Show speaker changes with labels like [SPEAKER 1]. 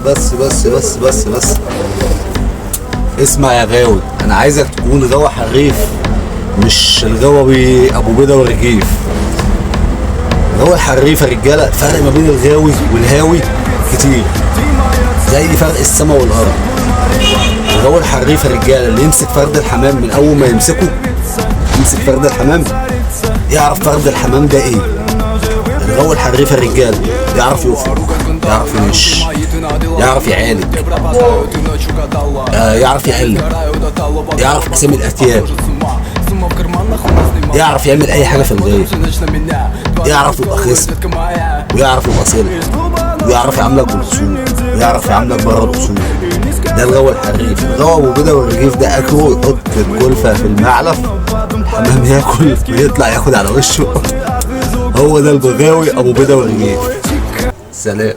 [SPEAKER 1] بس بس بس بس بس. اسمع يا غاوي، انا عايزك تكون غاوي حريف، مش الغاوي ابو بيضة والرجيف. غاوي الحريف يا رجاله، الفرق ما بين الغاوي والهاوي كتير، زي فرق السما والارض. الغاوي الحريف يا رجاله اللي يمسك فرد الحمام من اول ما يمسكه، يمسك فرد الحمام يعرف فرد الحمام ده ايه. الغاوي الحريف يا رجاله يعرف يفرق، يعرف ينش، يعرف يعالج، يعرف يعلم، يعرف اسامي الاتياب، يعرف يعمل اي حاجة في الغاية، يعرف يبقى خصم، ويعرف يبقى صله، ويعرف يعاملك بالاصول، ويعرف يعاملك بره الاصول. ده الغاوي الحريف. الغاوي ابو بيضة والرغيف ده اكله يحط الجلفه في المعلف، الحمام ياكل ويطلع ياخد على وشه. هو ده البغاوي ابو بيضة والرغيف. سلام.